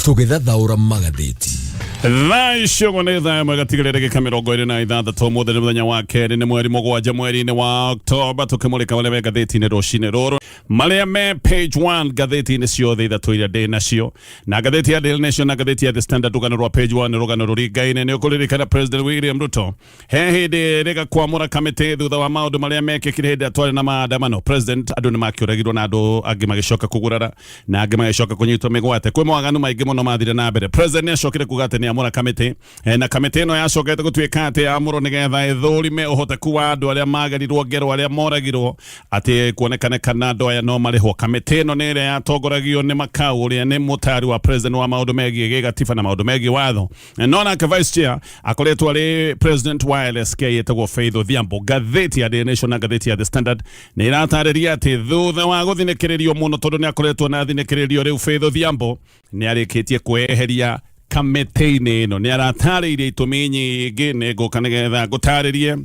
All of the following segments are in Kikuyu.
Tũgĩthathaũra magathĩti. Thaa icio ũguo nĩ thaa ĩmwe gatigĩrĩra ndagĩka 26. Ũmũthĩ nĩ mũthenya wa kerĩ, nĩ mweri 7 mweri-inĩ wa Oktoba, tũkĩmũrĩka marĩa me ngathĩti-inĩ rũcinĩ rũrũ, marĩa me page 1 ngathĩti-inĩ ciothe ithatũ iria ndĩ nacio, na ngathĩti ya Daily Nation na ngathĩti ya The Standard. Rũgano rwa page 1 nĩ rũgano rũringaine. Nĩ ũkũririkana President William Ruto he hĩndĩ ĩrĩga kwamũra kamĩtĩ thutha wa maũndũ marĩa mekĩkire hĩndĩ ĩrĩa twarĩ na maandamano. President, andũ nĩ makĩũragirwo na andũ angĩ magĩcoka kũgurara na angĩ magĩcoka kũnyitwo mĩgwate. Kwĩ mawaganu maingĩ mũno mathire na mbere. President nĩ acokire kuga atĩ nĩ amũra kamĩtĩ, na kamĩtĩ ĩno yacokete gũtuĩka atĩ yamũrwo nĩgetha ĩthũrime ũhoteku wa andũ arĩa magerirwo ngero, arĩa moragirwo, atĩ kuonekane kana andũ aya no marĩhwo. Kamĩtĩ ĩno nĩ ĩrĩa yatongoragio nĩ Makau, ũrĩa nĩ mũtari wa president wa maũndũ megiĩ gĩgatiba na maũndũ megiĩ watho, no nake vice chair akoretwo arĩ president wa LSK etagwo Faith Odhiambo. Ngathĩti ya Daily Nation na ngathĩti ya The Standard nĩ ĩratarĩria atĩ thutha wa gũthinĩkĩrĩrio mũno, tondũ nĩ akoretwo na thinĩkĩrĩrio, rĩu Faith Odhiambo nĩ arĩkĩtie kweheria kamĩtĩ-inĩ ĩno. Nĩ aratarĩirie itũmi nyingĩ, nĩ ngũka nĩgetha ngũtarĩrie.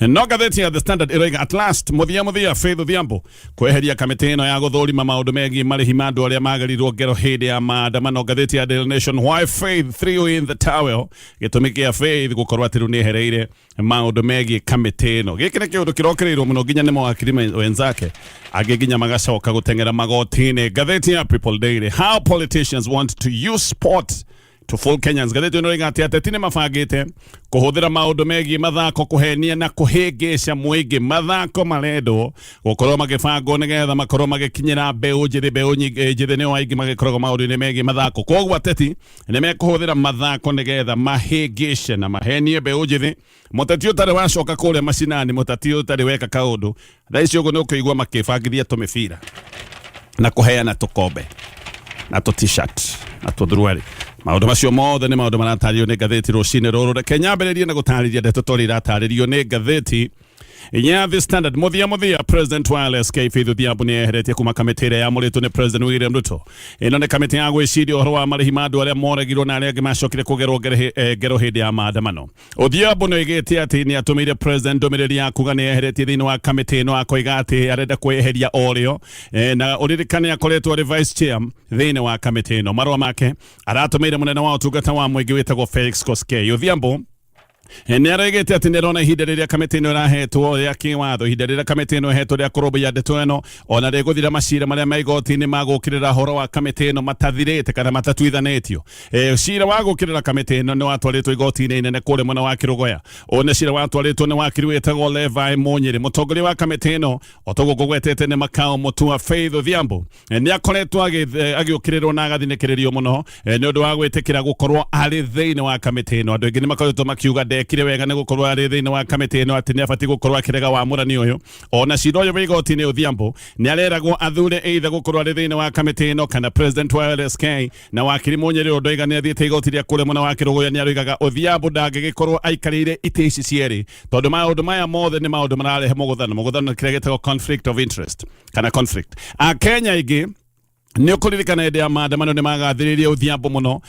No ngathĩti ya The Standard ĩroiga at last, mũthia mũthia, Faith Odhiambo kweheria kamĩtĩ ĩno ya gũthũrima maũndũ megiĩ marĩhi ma andũ arĩa magerirwo ngero hĩndĩ ya maandamano. Ngathĩti ya Daily Nation, why Faith threw in the towel, gĩtũmi kĩa Faith gũkorwo atĩ rĩu nĩ ehereire maũndũ megiĩ kamĩtĩ ĩno. Gĩkĩ nĩ kĩũndũ kĩrokĩrĩirwo mũno nginya nĩ mawakiri wenzake angĩ, nginya magacoka gũteng'era magoti-inĩ. Ngathĩti ya People Daily, how politicians want to use sport to fool Kenyans. Ngathĩti ĩno ĩroiga atĩ ateti nĩ mabangĩte kũhũthĩra maũndũ megiĩ mathako kũhenia na kũhĩngĩca mũingĩ. Mathako marendwo gũkorwo magĩbangwo nĩgetha makorwo magĩkinyĩra mbeũ njĩthĩ. Mbeũ njĩthĩ nĩo aingĩ magĩkoragwo maũndũ-inĩ megiĩ mathako, koguo ateti nĩ mekũhũthĩra mathako nĩgetha mahĩngĩce na mahenie mbeũ njĩthĩ. Mũteti ũtarĩ wacoka kũrĩa macinani, mũteti ũtarĩ weka kaũndũ, thaa ici ũguo nĩ ũkũigua makĩbangithia tũmĩbira na kũheana tũkombe na tũ t-shirt na tũthuruarĩ. Maũndũ macio mothe nĩ maũndũ maratarĩrio nĩ ngathĩti rũcinĩ rũrũ. Reke nyambĩrĩrie na gũtarĩria ndeto tondũ iratarĩrio nĩ ngathĩti ya The Standard. Mũthia mũthia, President wa LSK Faith Odhiambo nĩ eheretie kuma kamĩtĩ ĩrĩa yamũrĩtwo nĩ President William Ruto. Ĩno nĩ kamĩtĩ ya gwĩciria ũhoro wa marĩhi ma andũ arĩa moragirwo na arĩa angĩ macokire kũgerwo ngero hĩndĩ ya maandamano. Odhiambo nĩ oigĩte atĩ nĩ atũmĩire President ndũmĩrĩri ya kuga nĩ eheretie thĩinĩ wa kamĩtĩ ĩno, akoiga atĩ arenda kwĩyeheria o rĩo, na ũririkane akoretwo arĩ vice chair thĩinĩ wa kamĩtĩ ĩno. Marũa make aratũmĩire mũnene wa ũtungata wa mũingĩ wĩtagwo Felix Koskei. Odhiambo nĩ aroigĩte atĩ nĩ arona ihinda rĩrĩa kamĩtĩ ĩno ĩrahetwo rĩa kĩwatho, ihinda rĩrĩa kamĩtĩ ĩno ĩhetwo rĩa kũrũmbũiya ndeto ĩno, ona rĩgũthira macira marĩa me igoti-inĩ ma gũkĩrĩra ũhoro wa kamĩtĩ ĩno matathirĩte kana matatuithanĩtio. Cira wa gũkĩrĩra kamĩtĩ ĩno nĩ watwarĩtwo igoti-inĩ inene kũrĩa mwena wa Kĩrũgoya. Ũyũ nĩ cira watwarĩtwo nĩ wakiri wĩtagwo Levi Mũnyĩrĩ. Mũtongoria wa kamĩtĩ ĩno, o toguo ngũgwetete, nĩ Makao Mutua. Faith Odhiambo nĩ akoretwo agĩũkĩrĩrwo na agathinĩkĩrĩrio mũno nĩ ũndũ wa gwĩtĩkĩra gũkorwo arĩ thĩinĩ wa kamĩtĩ ĩno. Andũ aingĩ nĩ makoretwo makiuga ndekire wega nĩ gũkorwo arĩ thĩinĩ wa kamĩtĩ ĩno, atĩ nĩ abatiĩ gũkorwo akĩrega wamũrani ũyũ. Ona cira ũyũ wĩ igoti-inĩ, Odhiambo nĩ areragwo athure either gũkorwo arĩ thĩinĩ wa kamĩtĩ ĩno kana president wa LSK. Na wakiri Mũnyĩrĩ ũyũ ndoiga nĩ athiĩte igoti rĩa kũrĩa mwena wa Kĩrũgũya, nĩ aroigaga Odhiambo ndangĩgĩkorwo aikarĩire itĩ ici cierĩ, tondũ maũndũ maya mothe nĩ maũndũ mararehe mũgũthano. Mũgũthano nĩ kĩrĩa gĩtagwo conflict of interest kana conflict. Akenya aingĩ, nĩ ũkũririkana hĩndĩ ya maandamano, nĩ magathĩrĩirie Odhiambo mũno,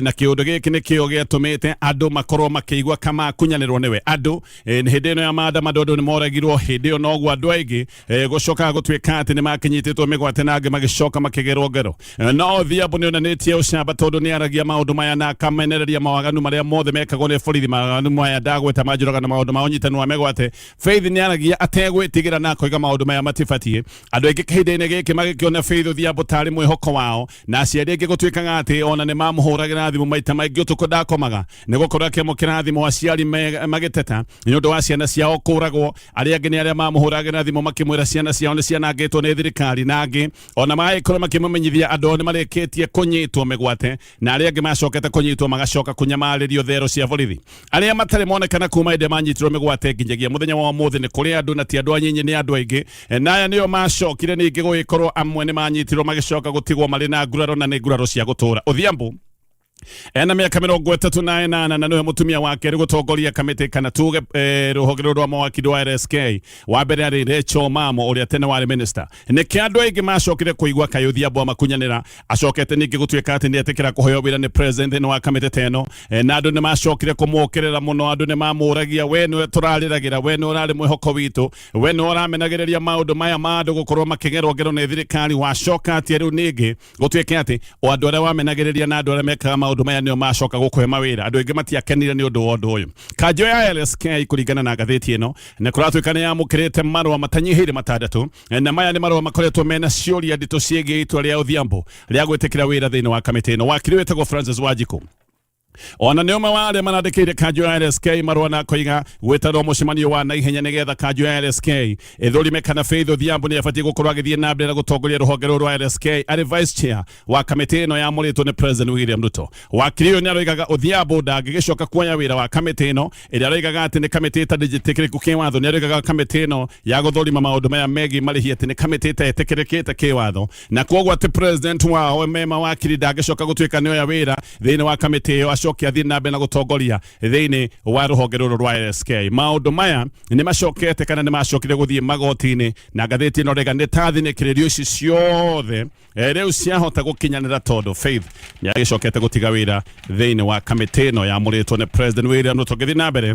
na kĩũndũ gĩkĩ nĩkĩo gĩatũmĩte andũ makorwo makĩigua kama kunyanĩrwo nĩwe. Andũ hĩndĩ ĩno ya maandamano, andũ nĩ moragirwo hĩndĩ ĩyo, noguo andũ aingĩ gũcokaga gũtuĩka atĩ nĩ makĩnyitĩtwo mĩgwate na angĩ magĩcoka makĩgerwo ngero. No Odhiambo nĩ onanĩtie ũcamba, tondũ nĩ aragia maũndũ maya na akamenereria mawaganu marĩa mothe mekagwo nĩ borithi. Mawaganu maya ndagweta manjũraga na maũndũ ma ũnyitani wa mĩgwate. Faith nĩ aragia ategwĩtigĩra na akoiga maũndũ maya matibatiĩ. Andũ aingĩ kahinda-inĩ gĩkĩ magĩkĩona Faith Odhiambo tarĩ mwĩhoko wao, na aciari aingĩ gũtuĩkaga atĩ ona nĩ mamũhũragĩra thimũ maita maingĩ ũtukũ, ndakomaga nĩ gũkorwo akĩamũkĩra thimũ aciari magĩteta nĩ ũndũ wa ciana ciao kũragwo. Arĩa angĩ nĩ arĩa mamũhũragĩra thimũ makĩmwĩra ciana ciao nĩ cianangĩtwo nĩ thirikari, na angĩ ona magagĩkorwo makĩmũmenyithia andũ ao nĩ marĩkĩtie kũnyitwo mĩgwate, na arĩa angĩ macokete kũnyitwo magacoka kũnyamarĩrio thero cia borithi. Arĩa matarĩ monekana kuma hĩndĩ manyitirwo mĩgwate nginyagia mũthenya wa ũmũthĩ nĩ kũrĩ andũ, na ti andũ anyinyi, nĩ andũ aingĩ. Na aya nĩo macokire ningĩ gũgĩkorwo amwe nĩ manyitirwo magĩcoka gũtigwo marĩ na nguraro, na nĩ nguraro cia gũtũra. Odhiambo Ena mĩaka 38 na nĩwe mũtumia wa kerĩ gũtongoria kamĩtĩ kana tuge rũhonge rũrũ rwa mawakiri rwa LSK. Wa mbere arĩ Rachel Mamo ũrĩa tene warĩ minister. Nĩkĩo andũ aingĩ macokire kũigua kaĩ Odhiambo amakunyanĩra acokete ningĩ gũtuĩka atĩ nĩetĩkĩra kũheo wĩra nĩ president thĩinĩ wa kamĩtĩ ta ĩno. Na andũ nĩmacokire kũmũkĩrĩra mũno, andũ nĩmamũragia we nĩwe tũrarĩragĩra, we nĩwe ũrarĩ mwĩhoko witũ, we nĩwe ũramenagĩrĩria maũndũ maya ma andũ gũkorwo makĩgerwo ngero nĩ thirikari, wacoka atĩa rĩu ningĩ gũtuĩke atĩ o andũ arĩa wamenagĩrĩria na andũ arĩa mekaga maũndũ maya nĩo macoka gũkũhe mawĩra. Andũ aingĩ matiakenire nĩ ũndũ wa ũndũ ũyũ. Kanjũ ya LSK kũringana na ngathĩti ĩno nĩ kũratuĩka nĩ yamũkĩrĩte marũa matanyihĩire matandatũ, na maya nĩ marũa makoretwo mena ciũria nditũ ciĩgiĩ itua rĩa Odhiambo rĩa gwĩtĩkĩra wĩra thĩinĩ wa kamĩtĩ ĩno. Wakiri wĩtagwo Francis Wanjikũ ona nĩ ũmwe wa arĩa marandĩkĩire kanjũ ya LSK marũa na koiga gwĩtanwo mũcemanio wa naihenya nĩgetha kanjũ ya LSK ĩthũrime kana Faith Odhiambo nĩ abatiĩ gũkorwo agĩthiĩ na mbere na gũtongoria rũhonge rũrũ rwa LSK arĩ vice chair wa kamĩtĩ ĩno yamũrĩtwo nĩ President William Ruto. Wakiri ũyũ nĩ aroigaga Odhiambo ndangĩgĩcoka kuoya wĩra wa kamĩtĩ ĩno ĩrĩa aroigaga atĩ nĩ kamĩtĩ ĩtarĩ njĩtĩkĩrĩku kĩwatho. Nĩ aroigaga kamĩtĩ ĩno ya gũthũrima maũndũ maya megiĩ marĩhi atĩ nĩ kamĩtĩ ĩtetĩkĩrĩkĩte kĩwatho, na kwoguo atĩ president wao mema wakiri ndangĩcoka gũtuĩka nĩ oya wĩra thĩinĩ wa kamĩtĩ ĩyo acoke athiĩ na mbere na gũtongoria thĩinĩ wa rũhonge rũrũ rwa LSK. Maũndũ maya nĩ macokete kana nĩ macokire gũthiĩ magoti-inĩ, na ngathĩti ĩno rĩga nĩ ta thinĩkĩrĩrio ici ciothe rĩu ciahota gũkinyanĩra tondũ Faith nĩ agĩcokete gũtiga wĩra thĩinĩ wa kamĩtĩ ĩno yamũrĩtwo nĩ President William Ruto. Ngĩthiĩ na mbere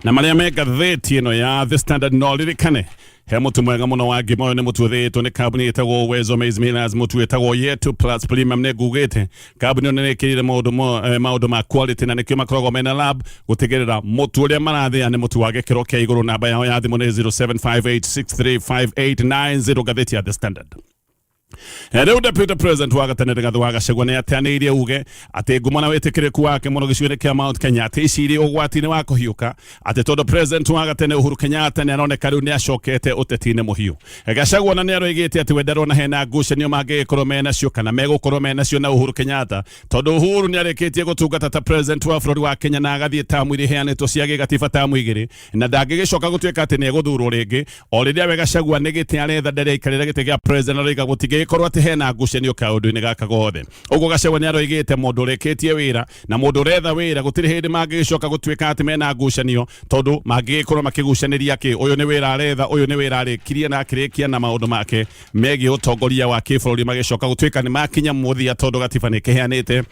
na marĩa me ngathĩti ĩno ya The Standard, no ririkane he mũtu mwega mũno wa ngima. Ũyũ nĩ mũtu ũthĩĩtwo nĩ kambuni ĩtagwo Uwezo Maize Millers, mũtu wĩtagwo Yetu Plus Premium. Nĩ ngugĩte kambuni ĩno nĩ ĩkĩrĩire maũndũ ma quality, na nĩkĩo makoragwo mena lab gũtigĩrĩra mũtu ũrĩa marathĩa nĩ mũtu wa gĩkĩro kĩa igũrũ. Namba yao ya thimũ nĩ 0758635890. Ngathĩti ya The Standard. Rĩu Deputy President wa gatene Rigathi wa Gachagua nĩ ateanĩirie uge atĩ ngumo na wĩtĩkĩrĩku wake mũno gĩcigo-inĩ kĩa Mount Kenya atĩ ici irĩ ũgwati-inĩ wa kũhiũka, atĩ tondũ President wa gatene Uhuru Kenyatta nĩ aroneka rĩu nĩ acokete ũteti-inĩ mũhiũ. Gachagua na nĩ aroigĩte atĩ we ndarona hena ngucanio mangĩgĩkorwo menacio kana megũkorwo menacio na Uhuru Kenyatta, tondũ Uhuru nĩ arĩkĩtie gũtungata ta President wa bũrũri wa Kenya na agathiĩ tamu iria iheanĩtwo cia gĩgatiba tamu igĩrĩ, na ndangĩgĩcoka gũtuĩka atĩ nĩ egũthurwo rĩngĩ. O rĩrĩa we Gachagua nĩ gĩtĩ aretha, ndarĩ aikarĩra gĩtĩ gĩa president, aroiga gũtingĩgĩkorwo atĩ hena ngucanio kaũndũ-inĩ gaka gothe. Ũguo Gachagua nĩ aroigĩte mũndũ ũrĩkĩtie wĩra na mũndũ ũretha wĩra gũtirĩ hĩndĩ mangĩgĩcoka gũtuĩka atĩ mena ngucanio, tondũ mangĩgĩkorwo makĩgucanĩria kĩ? Ũyũ nĩ wĩra aretha, ũyũ nĩ wĩra arĩkirie na akĩrĩkia, na maũndũ make megiĩ ũtongoria wa kĩbũrũri magĩcoka gũtuĩka nĩ makinya mũthia, tondũ gatiba nĩ kĩheanĩte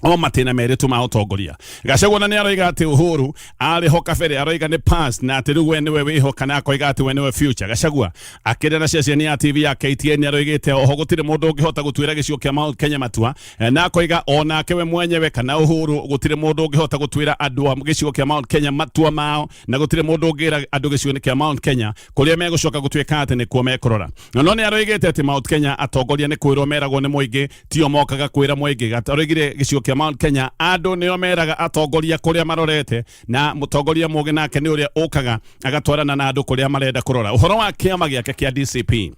o matĩna merĩ tu ma ũtongoria. Gachagua na nĩ aroiga atĩ Uhuru arĩ ho kabere, aroiga nĩ past na atĩ rĩu we nĩwe wĩho, kana akoiga atĩ we nĩwe future. Gachagua akĩrĩa na ceceni ya TV ya KTN nĩ aroigĩte oho gũtirĩ mũndũ ũngĩhota gũtuĩra gĩcigo kĩa Mount Kenya matua, na akoiga onake we mwenyewe kana Uhuru gũtirĩ mũndũ ũngĩhota gũtuĩra andũ a gĩcigo kĩa Mount Kenya matua mao, na gũtirĩ mũndũ ũngĩra andũ gĩcigo-inĩ kĩa Mount Kenya kũrĩa megũcoka gũtuĩka atĩ nĩkuo mekũrora. Na no nĩ aroigĩte atĩ Mount Kenya atongoria nĩ kwĩrwo meragwo nĩ mũingĩ, tio mokaga kwĩra mũingĩ. Aroigire gĩcigo kĩa Mount Kenya andũ nĩo meraga atongoria kũrĩa marorete, na mũtongoria mũgĩ nake nĩ ũrĩa ũkaga agatwarana na andũ kũrĩa marenda kũrora. Ũhoro wa kĩama gĩake kĩa DCP,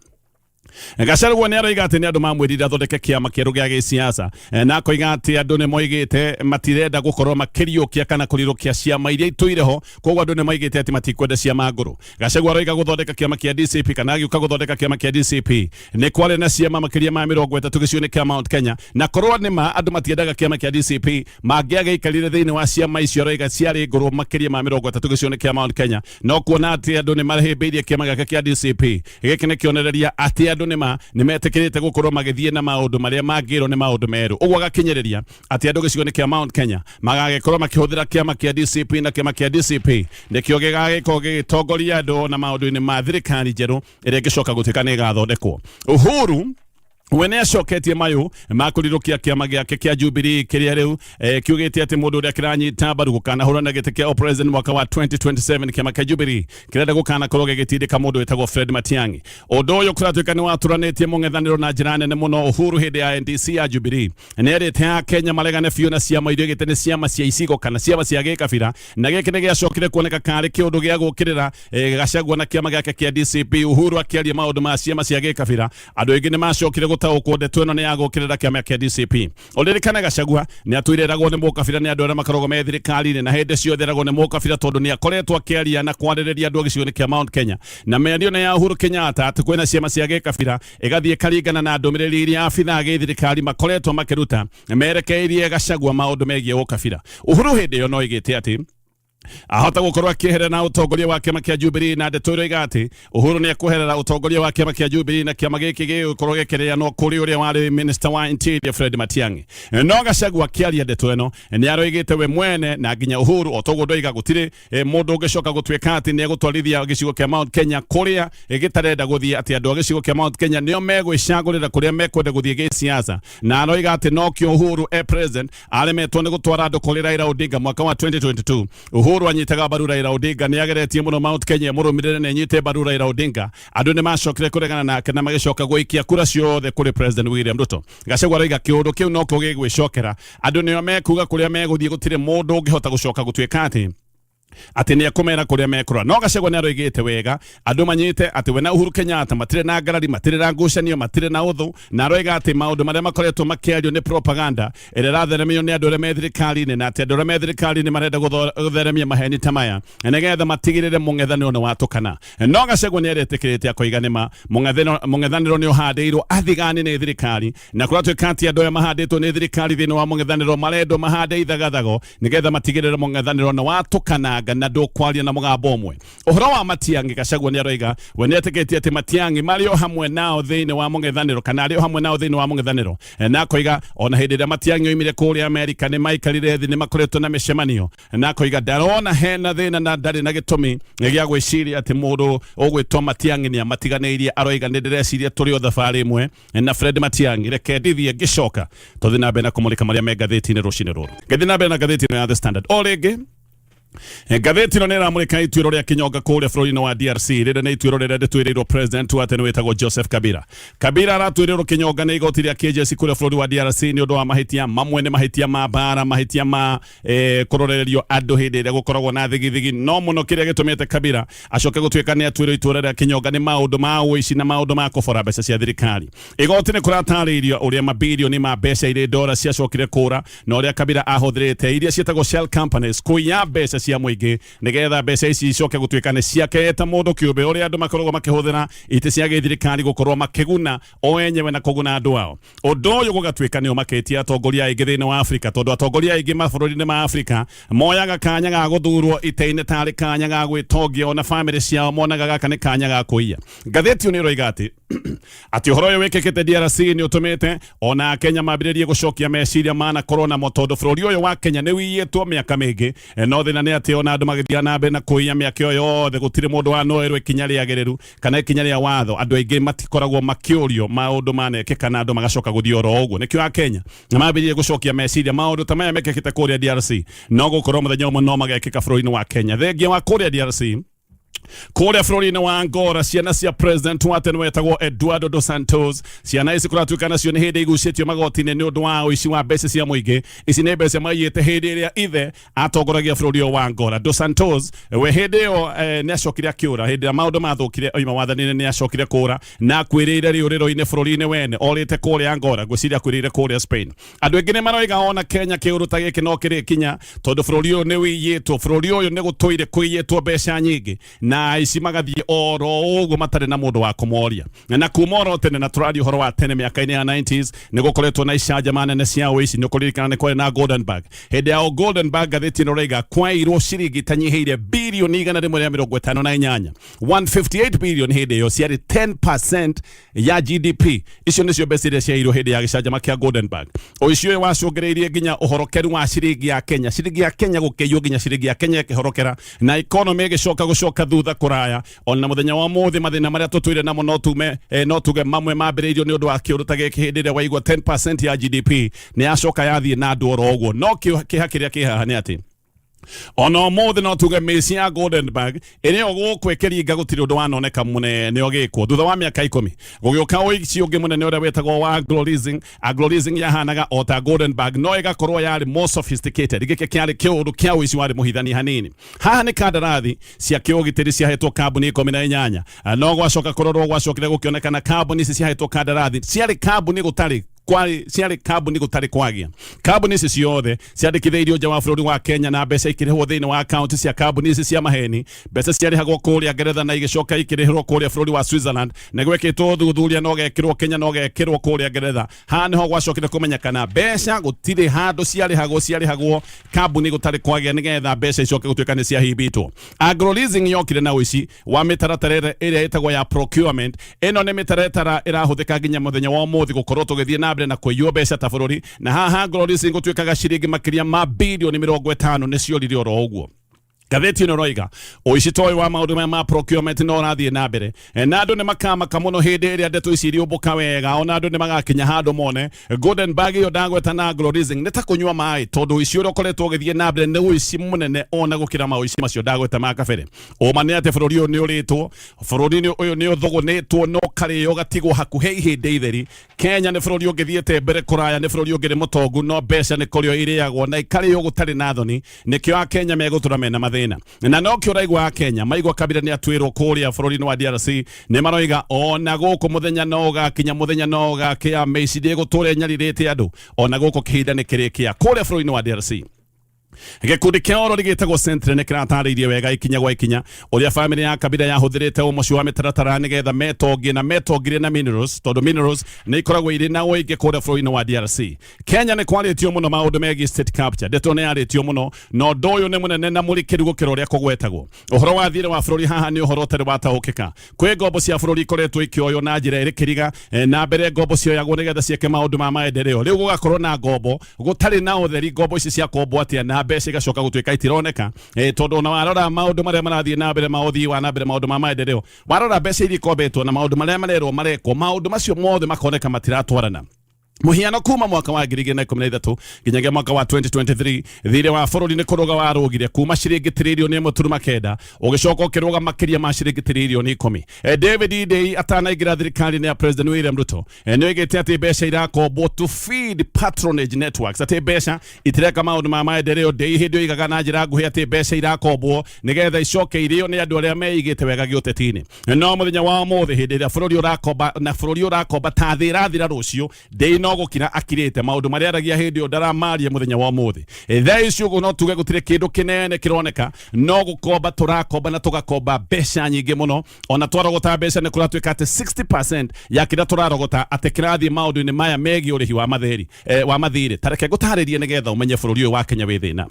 Gachagua nĩ aroiga atĩ nĩ andũ mamwĩrire athondeke kĩama kĩerũ gĩa gĩsiasa, na akoiga atĩ andũ nĩ moigĩte matirenda gũkorwo makĩriũkia kana kũrirũkia ciama iria itũire ho, koguo andũ nĩ moigĩte atĩ matikwenda ciama ngũrũ. Gachagua aroiga gũthondeka kĩama kĩa DCP kana agĩũka gũthondeka kĩama kĩa DCP nĩ kwarĩ na ciama makĩria ma 30 gĩcigo-inĩ kĩa Mount Kenya, na korwo nĩ ma andũ matiendaga kĩama kĩa DCP mangĩagĩikarire thĩinĩ wa ciama icio aroiga ciarĩ ngũrũ makĩria ma 30 gĩcigo-inĩ kĩa Mount Kenya. No kuona atĩ andũ nĩ mahĩmbĩirie kĩama gĩake kĩa DCP, gĩkĩ nĩ kĩonereria atĩ andũ nĩ ma nĩ metĩkĩrĩte gũkorwo magĩthiĩ na maũndũ marĩa mangĩrwo nĩ maũndũ merũ. Ũguo agakinyĩrĩria atĩ andũ gĩcigo-inĩ kĩa Mount Kenya magagĩkorwo makĩhũthĩra kĩama kĩa DCP, na kĩama kĩa DCP nĩkĩo gĩgagĩkorwo gĩgĩtongoria andũ na maũndũ-inĩ ma thirikari njerũ ĩrĩa ĩngĩcoka gũtuĩka nĩ ĩgathondekwo. Uhuru we nĩ acoketie mayũ ma kũrirũkia kĩama gĩake kĩa Jubilee kĩrĩa rĩu kiugĩte atĩ mũndũ ũrĩa kĩranyita mbaru gũkanahũrana gĩtĩ kĩa president mwaka wa 2027, kĩama kĩa Jubilee kĩrenda gũkanakorwo gĩgĩtindĩka mũndũ wĩtagwo Fred Matiang'i. Ũndũ ũyũ kũratuĩka nĩ watũranĩtie mũng'ethanĩro na njĩra nene mũno. Uhuru hĩndĩ ya NDC ya Jubilee nĩ erĩte a Kenya maregane biũ na ciama iria gĩte nĩ ciama cia icigo kana ciama cia gĩkabira, na gĩkĩ nĩ gĩacokire kuoneka karĩ kĩũndũ gĩa gũkĩrĩra Gachagua na kĩama gĩake kĩa DCP. Uhuru akĩaria maũndũ ma ciama cia gĩkabira, andũ aingĩ nĩ macokire Gũtaũkwo ndeto ĩno nĩ ya gũkĩrĩra kĩama kĩa DCP. Ũririkane Gachagua nĩ atũire eragwo nĩ mũkabira nĩ andũ arĩa makoragwo me thirikari-inĩ, na hĩndĩ ciothe eragwo nĩ mũkabira tondũ nĩ akoretwo akĩaria na kwarĩrĩria andũ a gĩcigo-inĩ kĩa Mount Kenya na mĩario nĩ ya Uhuru Kenyatta atĩ kwĩna ciama cia gĩkabira, ĩgathiĩ ĩkaringana na ndũmĩrĩri iria abithaa gĩthirikari makoretwo makĩruta merekeirie Gachagua maũndũ megiĩ ũkabira. Uhuru hĩndĩ ĩyo no ĩgĩte atĩ ahota gũkorwo akĩeherera na ũtongoria wa kĩama kĩa Jubilee, na ndeto ĩroiga atĩ Uhuru nĩ ekweherera ũtongoria wa kĩama kĩa Jubilee na kĩama gĩkĩ gĩgũkorwo gĩkĩrĩanwo kũrĩ ũrĩa warĩ minister wa interior Fred Matiang'i. No Gachagua akĩaria ndeto ĩno nĩ aroigĩte we mwene na nginya Uhuru o toguo ndoiga gũtirĩ mũndũ ũngĩcoka gũtuĩka atĩ nĩ egũtwarithia gĩcigo kĩa Mount Kenya kũrĩa gĩtarenda gũthiĩ, atĩ andũ a gĩcigo kĩa Mount Kenya nĩo megwĩcagũrĩra kũrĩa mekwenda gũthiĩ gĩsiasa, na aroiga atĩ nokĩo Uhuru e president aremetwo nĩ gũtwara andũ kũrĩ Raila Odinga mwaka wa 2022. Uhuru anyitaga mbaru Raila Odinga, nĩ ageretie mũno Mount Kenya mũrũmĩrĩre na ĩnyite mbaru Raila Odinga. Andũ nĩ macokire kũregana nake na magĩcoka gũikia kura ciothe kũrĩ President William Ruto. Gachagua aroiga kĩũndũ kĩu nokĩo gĩgwĩcokera, andũ nĩo mekuga kũrĩa megũthiĩ, gũtirĩ mũndũ ũngĩhota gũcoka gũtuĩka atĩ nĩ ekũmera kũrĩa mekũrora. No Gachagua nĩ aroigĩte wega andũ manyite atĩ we na Uhuru Kenyatta matirĩ na ngarari, matirĩ na ngucanio, matirĩ na ũthũ, na aroiga atĩ maũndũ marĩa makoretwo makĩario nĩ propaganda ĩrĩa ĩratheremio nĩ andũ arĩa me thirikari-inĩ, na atĩ andũ arĩa me thirikari-inĩ marenda gũtheremia maheni ta maya nĩgetha matigĩrĩre mũng'ethanĩro nĩ watũkana. No Gachagua nĩ aretĩkĩrĩte akoiga nĩma mũng'ethanĩro nĩ ũhandĩirwo athigani nĩ thirikari, na kũratuĩka atĩ andũ aya mahandĩtwo nĩ thirikari thĩinĩ wa mũng'ethanĩro marendwo mahande ithagathago nĩgetha matigĩrĩre mũng'ethanĩro nĩ watũkananga na ndũkwaria na mũgambo ũmwe. Ũhoro wa Matiang'i, Gachagua nĩ aroiga we nĩ etĩkĩtie atĩ Matiang'i marĩ o hamwe nao thĩinĩ wa mũng'ethanĩro kana arĩ o hamwe nao thĩinĩ wa mũng'ethanĩro, na akoiga ona hĩndĩ ĩrĩa Matiang'i oimire kũrĩa Amerika nĩ maikarire thĩ, nĩ makoretwo na mĩcemanio, na akoiga ndarona hena thĩna na ndarĩ na gĩtũmi gĩa gwĩciria atĩ mũndũ ũgwĩtwo Matiang'i nĩ amatiganĩirie. Aroiga nĩ ndĩreciria tũrĩ o thabarĩ ĩmwe na Fred Matiang'i. Reke ndithie ngĩcoka tũthiĩ na mbere na kũmũrĩka marĩa me ngathĩti-inĩ rũcinĩ rũrũ. Ngĩthiĩ na mbere na ngathĩti ĩno ya The Standard o rĩngĩ, ngathĩti ĩno nĩ ĩramũrĩka ituĩro rĩa kĩnyonga kũrĩa bũrũri-inĩ wa DRC. Rĩrĩ nĩ ituĩro rĩrĩa rĩtuĩrĩirwo president wa tene wĩtagwo Joseph Kabila. Kabila aratuĩrĩirwo kĩnyonga nĩ igoti rĩa kĩjeshi kũrĩa bũrũri wa DRC nĩ ũndũ wa mahĩtia mamwe nĩ mahĩtia ma mbara, mahĩtia ma kũrorererio andũ hĩndĩ ĩrĩa gũkoragwo na thigithigi. No mũno kĩrĩa gĩtũmĩte Kabila acoke gũtuĩka nĩ atuĩrwo itũra rĩa kĩnyonga nĩ maũndũ ma ũici na maũndũ ma kũbora mbeca cia thirikari. Igoti nĩ kũratarĩirio ũrĩa mabirioni ma mbeca irĩ ndora ciacokire kũra na ũrĩa Kabila ahũthĩrĩte iria ciĩtagwo shell companies kũiya mbeca cia mũingĩ nĩgetha mbeca ici icoke gũtuĩka nĩ ciake ta mũndũ kĩũmbe, ũrĩa andũ makoragwo makĩhũthĩra itĩ cia gĩthirikari gũkorwo makĩguna o enyewe na kũguna andũ ao. Ũndũ ũyũ gũgatuĩka nĩ ũmakĩtie atongoria aingĩ thĩinĩ wa Afrika, tondũ atongoria aingĩ mabũrũri-inĩ ma Afrika moyaga kanya ga gũthurwo ite-inĩ tarĩ kanya ga gwĩtongia, ona bamĩrĩ ciao monaga gaka nĩ kanya ga kũiya. Ngathĩti ĩyo nĩ ĩroiga atĩ ũhoro ũyũ wĩkĩkĩte DRC nĩ ũtũmĩte ona Kenya mambĩrĩrie gũcokia meciria manakorwo namo, tondũ bũrũri ũyũ wa Kenya nĩ wiyĩtwo mĩaka mĩingĩ. No thĩna nĩ atĩ ona andũ magĩthiaga na mbere na kũiya mĩaka ĩyo yothe, gũtirĩ mũndũ wanoerwo ikinya rĩagĩrĩru kana ikinya rĩa watho. Andũ aingĩ matikoragwo makĩũrio maũndũ manekĩka na andũ magacoka gũthiĩ oro ũguo. Nĩkĩo Akenya mambĩrĩrie gũcokia meciria maũndũ ta maya mekĩkĩte kũrĩa DRC no gũkorwo mũthenya ũmwe no magekĩka bũrũri-inĩ wa Kenya. Thengia wa kũrĩa DRC, kũrĩa bũrũri-inĩ wa Angola, ciana cia president wa tene wetagwo Eduardo dos Santos, ciana ici kũratuĩka nacio nĩ hĩndĩ igucĩtio magoti-inĩ nĩ ũndũ wa ũici wa mbeca cia mũingĩ. Ici nĩ mbeca maiyĩte hĩndĩ ĩrĩa ithe atongoragia bũrũri ũyũ wa Angola. Dos Santos we hĩndĩ ĩyo nĩ acokire akĩũra hĩndĩ ĩrĩa maũndũ mathũkire oima wathani-inĩ, nĩ acokire kũra na akuĩrĩire rĩũrĩro-inĩ bũrũri-inĩ wene, orĩte kũrĩa Angola, ngwĩciria akuĩrĩire kũrĩa Spain. Andũ aingĩ nĩ maroiga ona Kenya kĩũndũ ta gĩkĩ no kĩrĩkinya, tondũ bũrũri ũyũ nĩ wĩiyĩtwo, bũrũri ũyũ nĩ gũtũire kũiyĩtwo mbeca nyingĩ na aici magathiĩ oro ũguo matarĩ na mũndũ wa kũmoria. Na kuma oro tene, na tũraria ũhoro wa tene mĩaka-inĩ ya 90s, nĩ gũkoretwo na icanjama nene cia ũici. Nĩ ũkũririkana nĩ kwarĩ na Golden Bag. Hĩndĩ ya Golden Bag, ngathĩti ĩno ĩroiga kwairwo ciringi itanyihĩire birioni 158, 158 billion. Hĩndĩ ĩyo ciarĩ 10% ya GDP. Icio nĩcio mbeca iria ciairwo hĩndĩ ya gĩcanjama kĩa Golden Bag. Ũici ũyũ wacũngĩrĩirie nginya ũhorokeru wa ciringi ya Kenya, ciringi ya Kenya gũkĩiywo nginya ciringi ya Kenya ĩkĩhorokera na economy ĩgĩcoka gũcoka thutha kũraya. Ona mũthenya wa ũmũthĩ mathĩna marĩa tũtũire namo no tume no tuge mamwe mambĩrĩirio nĩ ũndũ wa kĩũndũ ta gĩkĩ, hĩndĩ ĩrĩa waigua 10% ya GDP nĩ yacoka yathiĩ na andũ oro ũguo. No kĩeha kĩrĩa kĩ haha nĩ atĩ Ona ũmũthĩ no tuge mĩci ya Goldenberg ĩrĩa o gũkũ ĩkĩringa gũtirĩ ũndũ wanoneka mũnene ũgĩkwo. Thutha wa mĩaka 10 gũgĩũka ũici ũngĩ mũnene ũrĩa wĩtagwo wa Anglo Leasing. Anglo Leasing yahanaga o ta Goldenberg no ĩgakorwo yarĩ more sophisticated. Gĩkĩ kĩarĩ kĩũndũ kĩa ũici warĩ mũhithani hanini. Haha nĩ kandarathi cia kĩũgitĩri ciahetwo kambuni 18, no gwacoka kũrorwo gwacokire gũkĩonekana kambuni ici ciahetwo kandarathi ciarĩ kambuni gũtarĩ kwarĩ ciarĩ kambuni gũtarĩ kwagia. Kambuni ici ciothe ciandĩkithĩirio nja wa bũrũri wa Kenya na mbeca ikĩrĩhwo thĩinĩ wa akaunti cia kambuni ici cia maheni. Mbeca ciarĩhagwo kũrĩa Ngeretha na igĩcoka ikĩrĩhĩrwo kũrĩa bũrũri wa Switzerland, na gwekĩtwo ũthuthuria na ũgekĩrwo Kenya na ũgekĩrwo kũrĩa Ngeretha. Haha nĩho gwacokire kũmenyekana mbeca gũtirĩ handũ ciarĩhagwo, ciarĩhagwo kambuni gũtarĩ kwagĩa nĩgetha mbeca icoke gũtuĩka nĩ ciahimbĩtwo. Anglo Leasing yokire na ũici wa mĩtaratara ĩrĩa ĩtagwo ya procurement. Ĩno nĩ mĩtaratara ĩrahũthĩka nginya mũthenya wa ũmũthĩ gũkorwo tũgĩthiĩ na mbere na kũiywo mbeca ta bũrũri, na haha Anglo Leasing gũtuĩkaga ciringi makĩria ma bilioni 50 nĩ ciorire oro ũguo. Ngathĩti ĩno ĩroiga ũici ta ũyũ wa maũndũ maya ma procurement no ũrathiĩ na mbere, na andũ nĩ makamaka mũno hĩndĩ ĩrĩa ndeto ici iriũmbũka wega. Ona andũ nĩ magakinya handũ mone Goldenberg ĩyo ndagweta na Anglo Leasing nĩ ta kũnyua maĩ, tondũ ũici ũrĩa ũkoretwo ũgĩthiĩ na mbere nĩ ũici mũnene ona gũkĩra maũici macio ndagweta ma kabere. Ũma nĩ atĩ bũrũri ũyũ nĩ ũrĩtwo, bũrũri ũyũ nĩ ũthũgũnĩtwo na ũkarĩo ũgatigwo hakuhĩ ihĩndĩ itheri. Kenya nĩ bũrũri ũngĩthiĩte mbere kũraya, nĩ bũrũri ũngĩ nĩ mũtongu, no mbeca nĩ kũrĩo irĩagwo na ikarĩo gũtarĩ na thoni. Nĩkĩo Akenya megũtũra mena mathĩna, na nokĩo ũraigua Akenya maigua Kabila nĩ atuĩrwo kũrĩa bũrũri-inĩ wa DRC nĩ maroiga ona gũkũ mũthenya no ũgakinya, mũthenya no ũgakĩa, mĩici ndĩgũtũra ĩnyarirĩte andũ, ona gũkũ kĩhinda nĩ kĩrĩkĩa kũrĩa bũrũri-inĩ wa DRC. Gĩkundi kĩa orori gĩtagwo Sentry nĩ kĩratarĩirie wega ikinya gwa ikinya ũrĩa famĩlĩ ya Kabila yahũthĩrĩte ũmoci wa mĩtaratara nĩgetha metongie, na metongirie na minerals, tondũ minerals nĩ ikoragwo irĩ na ũingĩ kũrĩa bũrũri-inĩ wa DRC. Kenya nĩ kwarĩtio mũno maũndũ megiĩ state capture, ndeto nĩ yarĩtio mũno, na ũndũ ũyũ nĩ mũnene na mũrikĩru gũkĩra ũrĩa kũgwetagwo. Ũhoro wa thirĩ wa bũrũri haha nĩ ũhoro ũtarĩ wataũkĩka. Kwĩ ngombo cia bũrũri ikoretwo ikĩoywo na njĩra ĩrĩ kĩriga, na mbere ngombo cioyagwo nĩgetha ciĩke maũndũ ma maendeleo. Rĩu gũgakorwo na ngombo gũtarĩ na ũtheri, ngombo ici ciakombwo atĩa na mbeca igacoka gũtuĩka itironeka, tondũ ona warora maũndũ marĩa marathiĩ na mbere ma ũthii wa na mbere, maũndũ ma maendeleo, warora mbeca iria ikombetwo na maũndũ marĩa marerwo marekwo, maũndũ macio mothe makoneka matiratwarana. Muhiano kuma mwaka wa 2013 nginyagia mwaka wa 2023 thirĩ wa bũrũri nĩ kũrũga warũgire kuma ciringi tiririoni 1.9 ũgĩcoka ũkĩrũga makĩria ma ciringi tiririoni 10. David Ndii atanaingĩra thirikari-inĩ ya President William Ruto, nĩ oigĩte atĩ mbeca irakombwo to feed patronage networks, atĩ mbeca itireka maũndũ ma maendeleo. Ndii hĩndĩ oigaga na njĩra nguhĩ atĩ mbeca irakombwo nĩgetha icoke irĩo nĩ andũ arĩa meigĩte wega gĩũteti-inĩ. No mũthenya wa ũmũthĩ hĩndĩ ĩrĩa bũrũri ũrakomba na bũrũri ũrakomba ta thĩ ĩrathira rũciũ, Ndii no gũkira akirĩte. Maũndũ marĩa aragia hĩndĩ ĩyo ndaramaria mũthenya wa ũmũthĩ. Thaa ici ũguo no tuge gũtirĩ kĩndũ kĩnene kĩroneka, no gũkomba tũrakomba na tũgakomba mbeca nyingĩ mũno. Ona twarogota mbeca nĩ kũratuĩka atĩ 60% ya kĩrĩa tũrarogota atĩ kĩrathiĩ maũndũ-inĩ maya megiĩ ũrĩhi wa matheri, wa mathirĩ. Ta reke ngũtarĩrie nĩgetha ũmenye bũrũri ũyũ wa Kenya wĩ thĩna.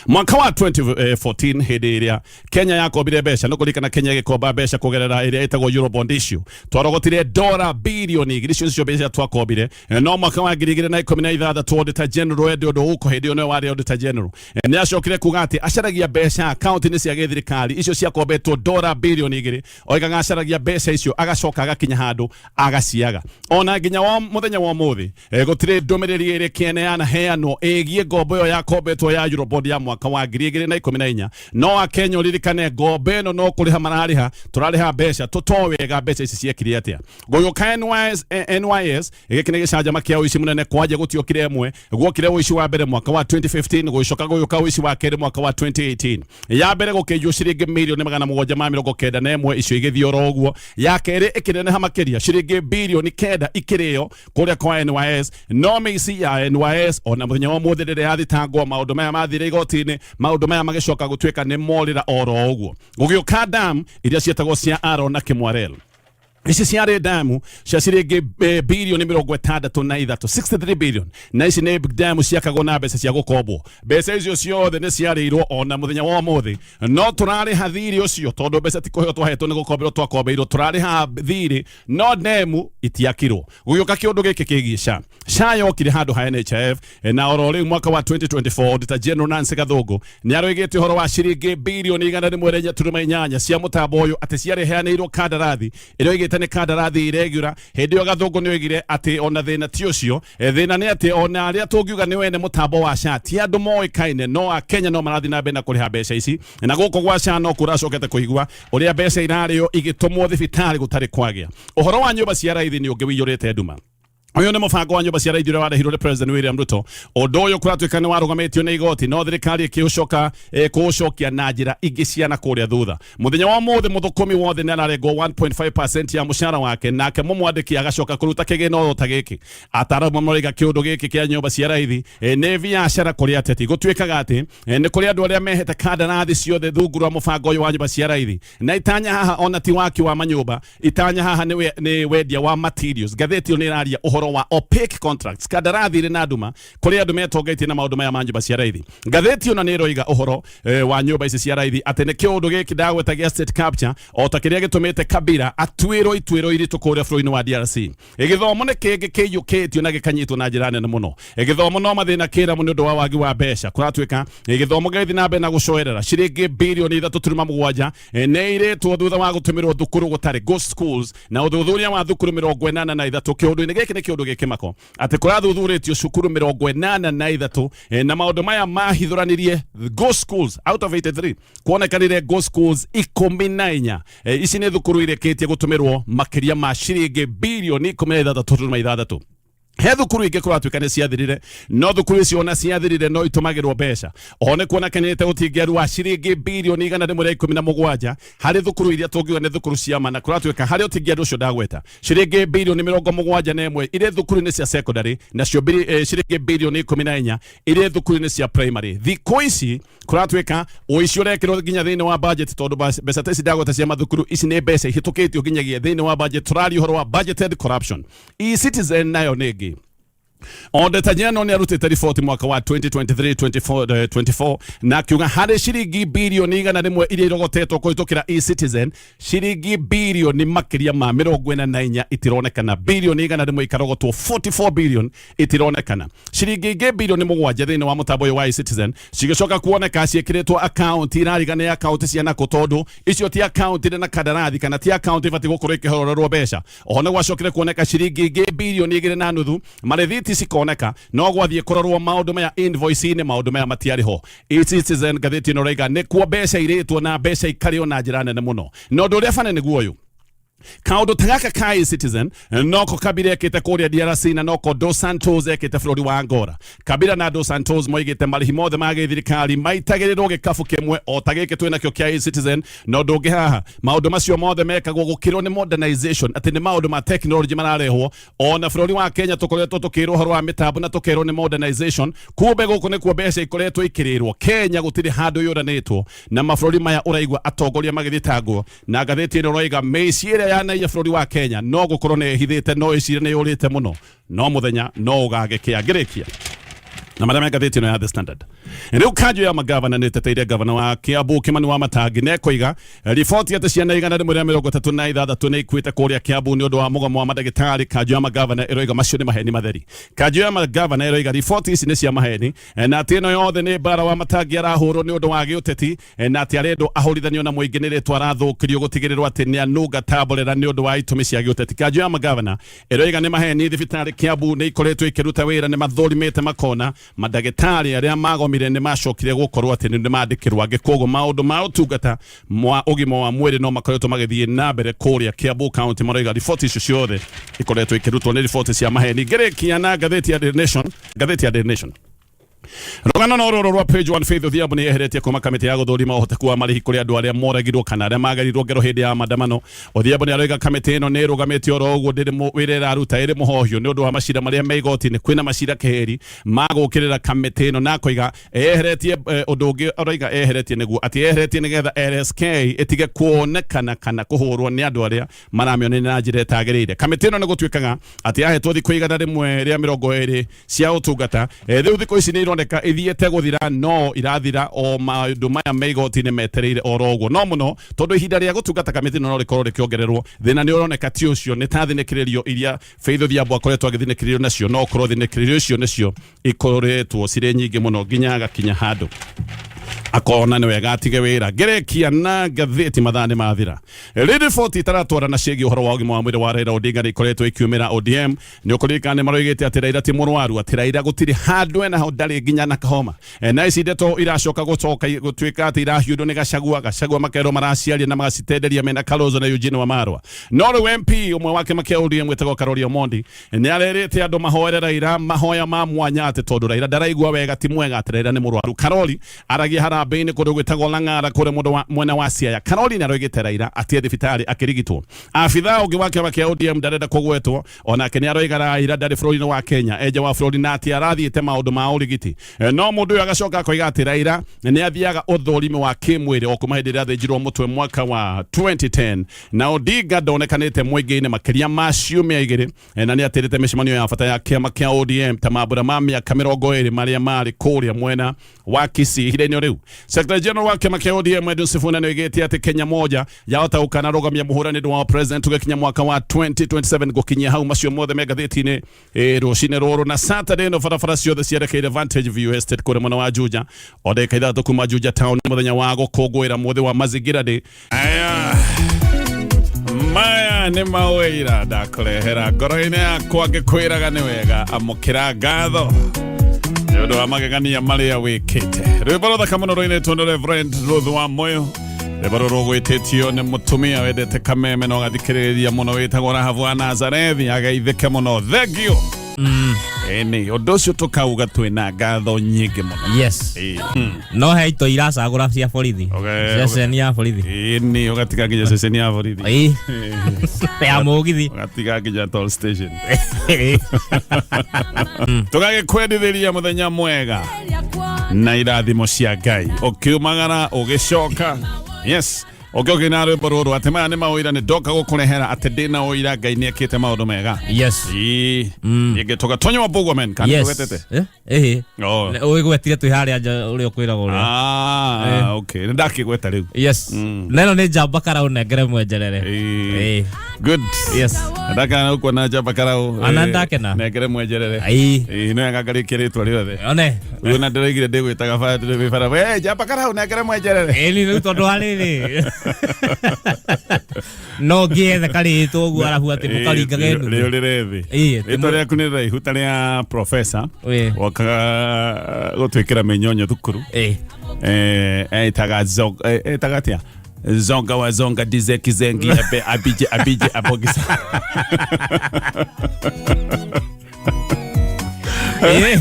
Mwaka wa 2014 hĩndĩ ĩrĩa Kenya yakombire mbeca, nĩ kũririkana Kenya ĩgĩkomba mbeca kũgerera ĩrĩa ĩtagwo Eurobond issue, twarogotire dora bilioni 2, icio nĩcio mbeca twakombire. No mwaka wa 2016 Auditor General Edward Ouko, hĩndĩ ĩyo nĩwe warĩ Auditor General, nĩ acokire kuga atĩ acaragia mbeca akaunti-inĩ cia gĩthirikari icio ciakombetwo dora bilioni 2. Oigaga acaragia mbeca icio agacoka agakinya handũ agaciaga. Ona nginya wa mũthenya wa ũmũthĩ, gũtirĩ ndũmĩrĩri ĩrĩ kĩene yanaheanwo ĩgiĩ ngombo ĩyo yakombetwo ya Eurobond ya mwaka wa 2014. No Akenya ũririkane ngombo ĩno no kũrĩha mararĩha, tũrarĩha mbeca tũtoĩ wega mbeca ici ciekire atĩa. Gũgĩũka NYS, NYS gĩkĩ nĩ gĩcanjama kĩa ũici mũnene. Kwanja gũtiokire ĩmwe, guokire ũici wa mbere mwaka wa 2015, gũgĩcoka gũgĩũka ũici wa kerĩ mwaka wa 2018. Ya mbere gũkĩiywo ciringi mirioni 791, icio igĩthiĩ oro ũguo. Ya kerĩ ĩkĩneneha makĩria, ciringi bilioni 9 ikĩrĩo kũrĩa kwa NYS. No mĩici ya NYS ona mũthenya wa ũmũthĩ rĩrĩa yathitangwo, maũndũ maya mathire igoti-inĩ, maũndũ maya magĩcoka gũtuĩka nĩ morĩra oro ũguo. Gũgĩũka dam iria ciĩtagwo cia Aro na Kimwarer. Ici ciarĩ damu cia ciringi bilioni 63, 63 billion, na ici nĩ damu ciakagwo na mbeca cia gũkombwo. Mbeca icio ciothe nĩ ciarĩirwo, ona mũthenya wa ũmũthĩ no tũrarĩha thirĩ ũcio, tondũ mbeca ti kũheo twahetwo, nĩ gũkomberwo twakombeirwo. Tũrarĩha thirĩ no demu itiakirwo. Gũgĩũka kĩũndũ gĩkĩ kĩgiĩ SHA. SHA yokire handũ ha NHIF, na oro rĩu mwaka wa 2024 Auditor General Nancy Gathũngũ nĩ aroigĩte ũhoro wa ciringi bilioni 104.8 cia mũtambo ũyũ atĩ ciarĩheanĩirwo kandarathi ĩrĩa oigĩte Tũiguĩte nĩ kandarathi iregiũra. Hĩndĩ ĩyo Gathũngũ nĩ oigire atĩ ona thĩna ti ũcio. Thĩna nĩ atĩ ona arĩa tũngiuga nĩ wene mũtambo wa SHA ti andũ moĩkaine, no Akenya no marathiĩ na mbere na kũrĩha mbeca ici. Na gũkũ gwa SHA no kũracokete kũigua ũrĩa mbeca irarĩo igĩtũmwo thibitarĩ gũtarĩ kwagĩa. Ũhoro wa nyũmba cia raithi nĩ ũngĩ ũiyũrĩte nduma. Ũyũ nĩ mũbango wa nyũmba cia raithi ũrĩa warehirwo nĩ President William Ruto. Ũndũ ũyũ kũratuĩka nĩ warũgamĩtio nĩ igoti, no thirikari ĩkĩũcoka kũũcokia na njĩra ingĩ cia na kũrĩa thutha. Mũthenya wa ũmũthĩ mũthũkũmi wothe nĩ ararengwo 1.5% ya mũcara wake, nake mũmwandĩki agacoka kũruta kĩgĩna oro ta gĩkĩ. Ataaramu maroiga kĩũndũ gĩkĩ kĩa nyũmba cia raithi nĩ biacara kũrĩ ateti. Gũtuĩkaga atĩ nĩ kũrĩ andũ arĩa mehete kandarathi ciothe rungu rwa mũbango ũyũ wa nyũmba cia raithi, na itanya haha ona ti waki wa manyũmba, itanya haha nĩ wendia wa materials. Ngathĩti ĩyo nĩ ĩraria ũhoro wa opaque contracts, kandarathi irĩ na nduma kũrĩ andũ metongetie na maũndũ maya ma nyũmba cia raithi. Ngathĩti ĩyo nĩ ĩroiga ũhoro wa nyũmba ici cia raithi atĩ nĩ kĩũndũ gĩkĩ ndagweta gĩa state capture o ta kĩrĩa gĩtũmĩte Kabila atuĩrwo ituĩro iritũ kũrĩa bũrũri-inĩ wa DRC. Gĩthomo nĩ kĩngĩ kĩiyũkĩtio na gĩkanyitwo na njĩra nene mũno. Gĩthomo no mathĩna kĩramo nĩ ũndũ wa wagi wa mbeca. Kũratuĩka gĩthomo gĩgĩthiĩ na mbere na gũcoerera ciringi birioni 3.7 nĩ irĩtwo thutha wa gũtũmĩrwo thukuru gũtarĩ ghost schools, na ũthuthuria wa thukuru 83. Kĩũndũ-inĩ gĩkĩ nĩ kĩũndũ gĩkĩmako atĩ kũrathuthurĩtio cukuru 83, na maũndũ maya mahithũranirie ghost schools out of 83 kuonekanire ghost schools 14. Ici nĩ thukuru irĩkĩtie gũtũmĩrwo makĩria ma ciringi birioni 16.6. He thukuru ingĩ kũratuĩka nĩ ciathirire, no thukuru icio ona ciathirire no itũmagĩrwo mbeca. Oho nĩ kuonekanĩte ũtingiaru wa ciringi birioni 117 harĩ thukuru iria tũngiuga nĩ thukuru cia ma, na kũratuĩka harĩ ũtingiaru ũcio ndagweta ciringi birioni 71 irĩ thukuru-inĩ cia secondary, nacio ciringi birioni 14 irĩ thukuru-inĩ cia primary. Thikũ ici kũratuĩka ũici ũrekĩrwo nginya thĩinĩ wa budget, tondũ mbeca ta ici ndagweta cia mathukuru ici nĩ mbeca ihĩtũkĩtio nginyagia thĩinĩ wa budget. Tũraria ũhoro wa budgeted corruption. E-Citizen nayo nĩ ĩngĩ. Auditor General nĩ arutĩte riboti mwaka wa 2023 24 na akiuga harĩ ciringi birioni 100 iria irogotetwo kũhĩtũkĩra e-Citizen, ciringi birioni makĩria ma 44 itironekana. Birioni 100 ikarogotwo, 44 billion itironekana. Ciringi ingĩ birioni 7 thĩinĩ wa mũtambo ũyũ wa e-Citizen cigĩcoka kuoneka ciĩkĩrĩtwo akaunti irarigana akaunti cia nakũ, tondũ icio ti akaunti irĩ na kandarathi kana ti akaunti ibatiĩ gũkorwo ikĩhororerwo mbeca. Oho nĩ gwacokire kuoneka ciringi ingĩ birioni 2.5, marĩthiti cikoneka, no gwathiĩ kũrorwo maũndũ maya invoice-inĩ, maũndũ maya matiarĩ ho. E-Citizen ngathĩti ĩno ĩroiga nĩkuo mbeca irĩtwo na mbeca ikarĩo na njĩra nene mũno. Na ũndũ ũrĩa bane nĩguo ũyũ, kaũndũ ta gaka ka e-Citizen noko Kabila ekĩte kũrĩa DRC na noko Dos Santos ekĩte bũrũri wa Angola. Kabila na Dos Santos moigĩte marĩhi mothe ma gĩthirikari maitagĩrĩrwo gĩkabu kĩmwe o ta gĩkĩ twĩ nakĩo kĩa e-Citizen. Na ũndũ ũngĩ haha, maũndũ macio mothe mekagwo gũkĩrwo nĩ modernization, atĩ nĩ maũndũ ma technology mararehwo. Ona bũrũri wa Kenya tũkoretwo tũkĩrwo ũhoro wa mĩtambo na tũkerwo nĩ modernization, kumbe gũkũ nĩkuo mbeca ikoretwo ikĩrĩrwo. Kenya gũtirĩ handũ yũranĩtwo na mabũrũri maya ũraigua atongoria magĩthitangwo. Na ngathĩti ĩno ĩroiga mĩici ĩrĩa yanaiya bũrũri wa Kenya no gũkorwo nĩ ĩhithĩte, no ĩcire nĩ yũrĩte mũno, no mũthenya no ũgagĩkĩa. Ngĩrĩkia na marĩa me ngathĩti ĩno ya The Standard. Rĩu kanjũ ya magavana nĩ ĩteteire gavana wa Kiambu Kimani wa Matangi, na ĩkoiga riboti atĩ ciana 136 nĩ ikuĩte kũrĩa Kiambu nĩ ũndũ wa mũgomo wa mandagĩtarĩ. Kanjũ ya magavana ĩroiga macio nĩ maheni matheri. Kanjũ ya magavana ĩroiga riboti ici nĩ cia maheni, na atĩ ĩno yothe nĩ mbara wa Matangi arahũrwo nĩ ũndũ wa gĩũteti, na atĩ arendwo ahũrithanio na mũingĩ nĩ rĩtwa arathũkĩrio gũtigĩrĩrwo atĩ nĩ anunga tamborera nĩ ũndũ wa itũmi cia gĩũteti. Kanjũ ya magavana ĩroiga nĩ maheni, thibitarĩ Kiambu nĩ ikoretwo ikĩruta wĩra, nĩ mathũrimĩte makona mandagĩtarĩ arĩa magomire nĩ macokire gũkorwo atĩ nĩ mandĩkĩrwo angĩ, koguo maũndũ ma ũtungata mwa ũgima wa mwĩrĩ no makoretwo magĩthiĩ na mbere kũrĩa Kiambu County. Maroiga riboti icio ciothe ikoretwo ikĩrutwo nĩ riboti cia maheni. Ngĩrĩkia na ngathĩti ya Daily Nation, ngathĩti ya Daily Nation rũgano no rũrũ rwa page 1. Faith Odhiambo nĩ yeheretie kuma kamĩtĩ ya gũthũrima ũhoteku wa marĩhi kũrĩ andũ arĩa moragirwo kana arĩa magerirwo ngero hĩndĩ ya maandamano. Odhiambo nĩ aroiga kamĩtĩ ĩno nĩ ĩrũgamĩte oro ũguo, ndĩrĩ wĩra ĩraruta, ĩrĩ mũhohio nĩ ũndũ wa macira marĩa me igoti-inĩ. Kwĩna macira keheri ma gũkĩrĩra kamĩtĩ ĩno, na akoiga eheretie ũndũ ũngĩ aroiga eheretie nĩguo atĩ eheretie nĩgetha LSK ĩtige kuonekana kana kũhũrwo nĩ andũ arĩa maramĩonania na njĩra ĩtagĩrĩire. Kamĩtĩ ĩno nĩ gũtuĩkaga atĩ yahetwo thikũ 120 cia ũtungata. Rĩu thikũ ici nĩ ironeka ithiĩte gũthira, no irathira o maũndũ maya me igoti-inĩ metereire oro ũguo no mũno, tondũ ihinda rĩa gũtungata kamĩtĩ ĩno no rĩkorwo rĩkĩongererwo. Thĩna nĩ ũroneka ti ũcio, nĩ ta thinĩkĩrĩrio iria Faith Odhiambo akoretwo agĩthinĩkĩrĩrio nacio, no ũkorwo thinĩkĩrĩrio icio nĩcio ikoretwo cirĩ nyingĩ mũno nginya agakinya handũ. Akona nĩ wega atige wĩra. Ngĩrĩkia na ngathĩti, mathaa nĩ mathira. Riboti itaratwarana ciĩgiĩ ũhoro wa ũgima wa mwĩrĩ wa Raila Odinga nĩ ikoretwo ikiumĩra ODM. Nĩ ũkũririkana nĩ maroigĩte atĩ Raila ti mũrwaru, atĩ Raila gũtirĩ handũ ena ho, ndarĩ nginya na kahoma. Na ici ndeto iracoka gũcoka gũtuĩka atĩ irahiũndwo nĩ Gachagua. Gachagua makerwo maraciaria na magacitenderia mena Kalonzo na Eugene Wamalwa. No rĩu MP ũmwe wa kĩama kĩa ODM wĩtagwo Karori Omondi nĩ arerĩte andũ mahoere Raila mahoya ma mwanya, atĩ tondũ Raila ndaraigua wega, ti mwega, atĩ Raila nĩ mũrwaru. Karori aragia harambĩ-inĩ kũndũ gwĩtagwo Lang'ara kũrĩa mũndũ wa mwena wa Siaya. Karori nĩ aroigĩte Raila atie thibitarĩ akĩrigitwo. Abithaa ũngĩ wa kĩama kĩa ODM ndarenda kũgwetwo onake nĩ aroiga Raila ndarĩ bũrũri-inĩ wa Kenya, enja wa bũrũri, na atĩ arathiĩte maũndũ ma ũrigiti. No mũndũ ũyũ agacoka akoiga atĩ Raila nĩ athiaga ũthũrimi wa kĩmwĩrĩ o kuma hĩndĩ ĩrĩa athĩnjirwo mũtwe mwaka wa 2010. Na Odinga ndonekanĩte mũingĩ-inĩ makĩria ma ciumia 2, na nĩ atĩrĩte mĩcemanio ya bata ya kĩama kĩa ODM ta mambura ma mĩaka 20 marĩa marĩ kũrĩa mwena wa Kisii. Ihinda-inĩ rĩu, Secretary General wa kĩama kĩa ODM Edwin Sifuna nĩ oigĩte atĩ Kenya moja yahota gũkanarũgamia mũhũranĩri wa president tũgĩkinya mwaka wa 2027. Gũkinyia hau, macio mothe me ngathĩti-inĩ rũcinĩ rũrũ. Na Saturday ĩno barabara ciothe cierekeire Vantage View Estate kũrĩa mwena wa Juja, o ndagĩka 6 kuma Juja Town, mũthenya wa gũkũngũĩra mũthĩ wa Mazingira Day. Aya maya nĩ mawĩira ndakũrehera ngoro-inĩ yakwa ngĩkwĩraga nĩ wega, amũkĩra ngatho nĩ ũndũ wa magegania marĩa wĩkĩte. Rwĩmbo rũthaka mũno rũinĩtwo nĩ Reverend Ruth wa Moyo, rwĩmbo rũrũ rũgwĩtĩtio nĩ mũtumia wendete kameme na ũgathikĩrĩria mũno wĩtagwo Rahabu wa Nazarethi. Ageithĩke mũno, thank you. Ĩni ũndũ ũcio tũkauga twĩna ngatho nyingĩ mũno. Yes. No he ito iracagũra cia borithi. Ceceni ya borithi. Ĩni ũgatiga nginya ceceni ya borithi. Ĩĩ. Ya mũgithi. Ũgatiga nginya toll station. Tũgagĩkwendithĩria mũthenya mwega na irathimo cia Ngai ũkiumagara ũgĩcoka. Yes, ũkĩ na rwĩmbo rũrũ atĩ maya nĩ maũira nĩ ndoka gũkũrehera atĩ ndĩna ũira Ngai nĩ ekĩte maũndũ mega. Ĩĩ. Rĩngĩ tũgatonywa mbũgua men kana tũgetete. Eh, ĩhĩ. Oh. Ũgĩgwetire twĩ harĩa nja ũrĩa ũkwĩragwo ũrĩa. Ah, okay. Nĩ ndakĩgweta rĩu. Yes. Na ĩno nĩ njamba karau nengere mwenjerere. Ĩĩ. Ĩĩ. Good. Yes. Ndakana gũkuona njamba karau. Ona ndakena. Nengere mwenjerere. Ĩĩ. Ĩĩ, no yangangarĩkia rĩtwa rĩothe. One. Rĩu na ndĩroigire ndĩgwĩtaga bara ndĩrĩ bara. We njamba karau nengere mwenjerere. Ĩni rĩu tondũ wa rĩrĩ. No ngĩethe karĩtwo ũguo arabu atĩ mũkaringage Rĩ nuthu. ũrĩre thĩ. Ĩĩ, Rĩtwa rĩaku nĩ rĩraihu ta rĩa professor. Ĩĩ. Wokaga gũtwĩkĩra mĩnyonyo thukuru. Ĩĩ. Etaga zonga, etaga atia? Zonga wa zonga dize kizengi abe abije abije abogisa. Ĩĩ.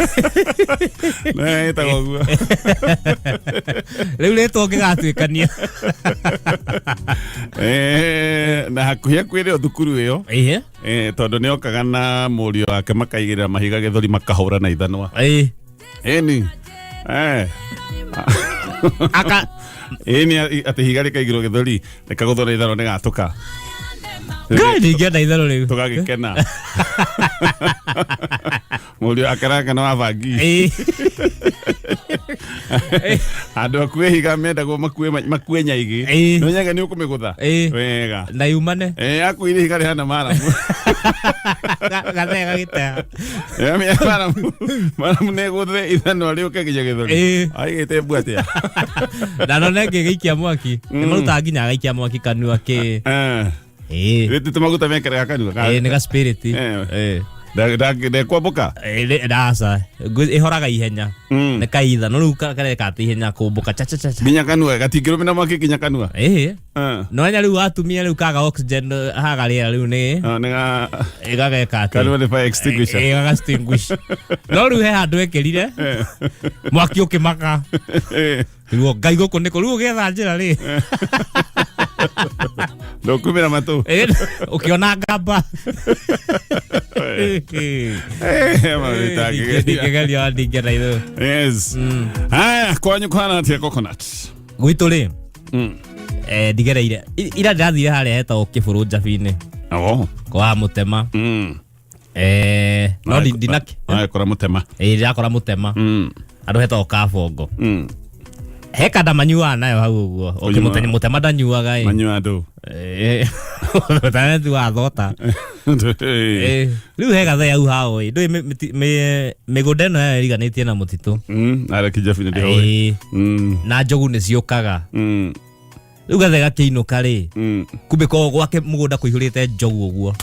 Etaga ũguo. Rĩu rĩtwa ũngĩgatuĩkania. Na hakuhĩ hakuhĩ rĩo thukuru ĩyo. Ĩĩ. Tondũ nĩ okaga na mũriũ wake makaigĩrĩra mahiga gĩthũri makahũra na ithanwa. Ĩĩ. Ĩni. Aka Ĩni atĩ ihiga rĩkaigĩrwo gĩthũri rĩkagũthwo na ithanwa rĩgatũka. Ngai ndingĩenda itherũ rĩu. Tũgagĩkena. Mũriũ wake nake nĩ wa bangi. Ĩĩ. Andũ akue ihiga mendagwo makue nyaigĩ. Ĩĩ. Nĩ nyaigĩ nĩ ũkũmĩgũtha. Ĩĩ. Wega. Na yumane. Akuire ihiga rĩhana maramu. Gathee gagĩteha. Maramu maramu nĩ gũthe ithanwa rĩũke nginya gĩthũri. Ĩĩ. Aigĩte mbu atĩa? Na none ngĩgĩikia mwaki. Nĩ marutaga nginya agaikia mwaki kanua kĩ. Ĩĩ. Rĩtĩ tũmaguta mekĩraga kanua. Ĩĩ nĩ ga spirit. Eh. Ĩĩ. Ndekwambũka? Ĩĩ, ndaca. Ĩhoraga ihenya. Nĩ kaitha no rĩu kareka atĩ ihenya kũmbũka cha cha cha cha. Nginya kanua gatingĩrũmĩra mwaki nginya kanua. Ĩĩ. No nya rĩu atumia rĩu kaga oxygen haga rĩera rĩu nĩ Nĩ ga ĩgageka atĩ. Kanua nĩ fire extinguisher. Ĩĩ, gaga extinguish. No rĩu he handũ ekĩrire mwaki ũkĩmaka. Rĩu Ngai gũkũ nĩkũ rĩu ũgĩetha njĩra rĩ. Ndũkumĩra matũ. Ĩĩ, ũkĩona ngamba. Ndingĩgeria ndingĩenda ithuĩ. Yes. Haya, kwanyu kwana atĩa coconut? Gwitũ rĩ ndigereire ira ndĩrathire harĩa hetagwo kĩbũrũ njabi-inĩ Oh. kwa mũtema. No ndinakĩ Agakora mũtema. Ĩĩ, ndĩrakora mũtema. Andũ hetagwo kabongo. He kanda manyuaga nayo hau ũguo. Ũnyuaga. Mũtema ndanyuaga ĩ. Manyua andũ. Mũtema tuaga thota. Rĩu he gathee hau hao ĩ. Ndũĩ mĩgũnda ĩno yayo ĩriganĩtie na mũtitũ. Arĩa kĩjabi nĩ ndĩhoĩ. Na njogu nĩ ciũkaga. Rĩu gathee gakĩinũka rĩ, kumbe ko gwake mũgũnda kũihũrĩte njogu ũguo.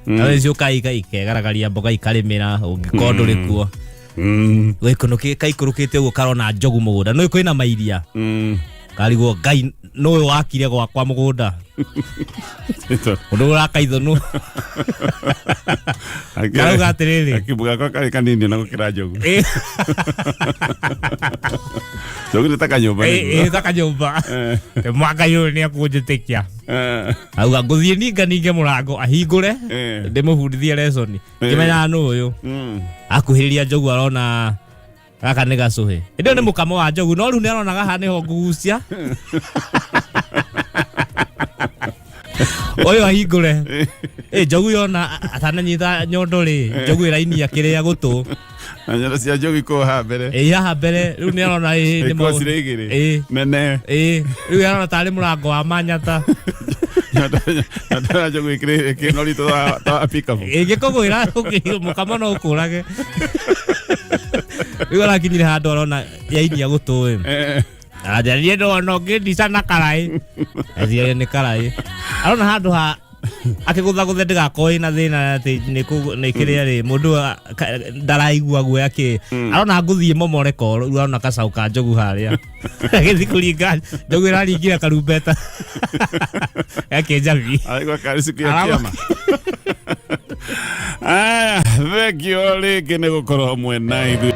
Nawe ciũkaga ikegaragaria mboga ikarĩmĩra ũngĩkorwo ndũrĩ kuo. Gĩkũnũkĩ kaikũrũkĩte ũguo karona njogu mũgũnda. Nĩũĩ kwĩna mairia. Karigwo Ngai nũĩ wakire gwakwa mũgũnda. Ũndũ ũrakaithũnũ. Karauga atĩrĩrĩ. Akimbuga gakwa karĩ kanini na gũkĩra njogu. Njogu nĩ ta kanyũmba. Ĩ ta kanyũmba. Mwaka ũyũ nĩ ekũnjĩtĩkia. Auga ngũthiĩ ninganinge mũrango ahingũre ndĩmũbundithie lesson. Ngĩmenyaga nũ ũyũ. Akuhĩrĩria njogu arona gaka nĩ gacũhĩ. Ĩndĩ ũyũ nĩ mũkamo wa njogu no rĩu nĩ arona haha nĩho ngũgucia. Ũyũ ahingũre. Ĩ njogu yona atananyita nyondo rĩ, njogu ĩrainia kĩrĩa gũtũ. Na nyondo cia njogu ikoragwo haha mbere. Ĩ haha mbere rĩu nĩ arona ĩ nĩ Ikoragwo cirĩ igĩrĩ. Ĩ. Nene. Ĩ rĩu arona tarĩ mũrango wa manyata. Nyondo ya njogu ĩkĩnori ta pikabu. Ĩngĩkũgwĩra mũkamo no ũkũrage. Rĩu arakinyire handũ arona yainia gũtũ ĩ. Aranjaririe ndona ũngĩndica na karaĩ. Athire nĩ karaĩ. Arona handũ ha akĩgũthagũthe ndĩgakorwo ĩna thĩna atĩ nĩ kĩrĩa rĩ mũndũ ndaraigua guoya kĩ. Arona ngũthiĩ momore koro rĩu arona gacaũ ka njogu harĩa. Agĩthiĩ kũringa njogu ĩraringira karumbeta. Gakĩnjabi. Araigua karĩ siku ya kĩama. Aya, thank you rĩngĩ nĩ gũkorwo hamwe na ithuĩ.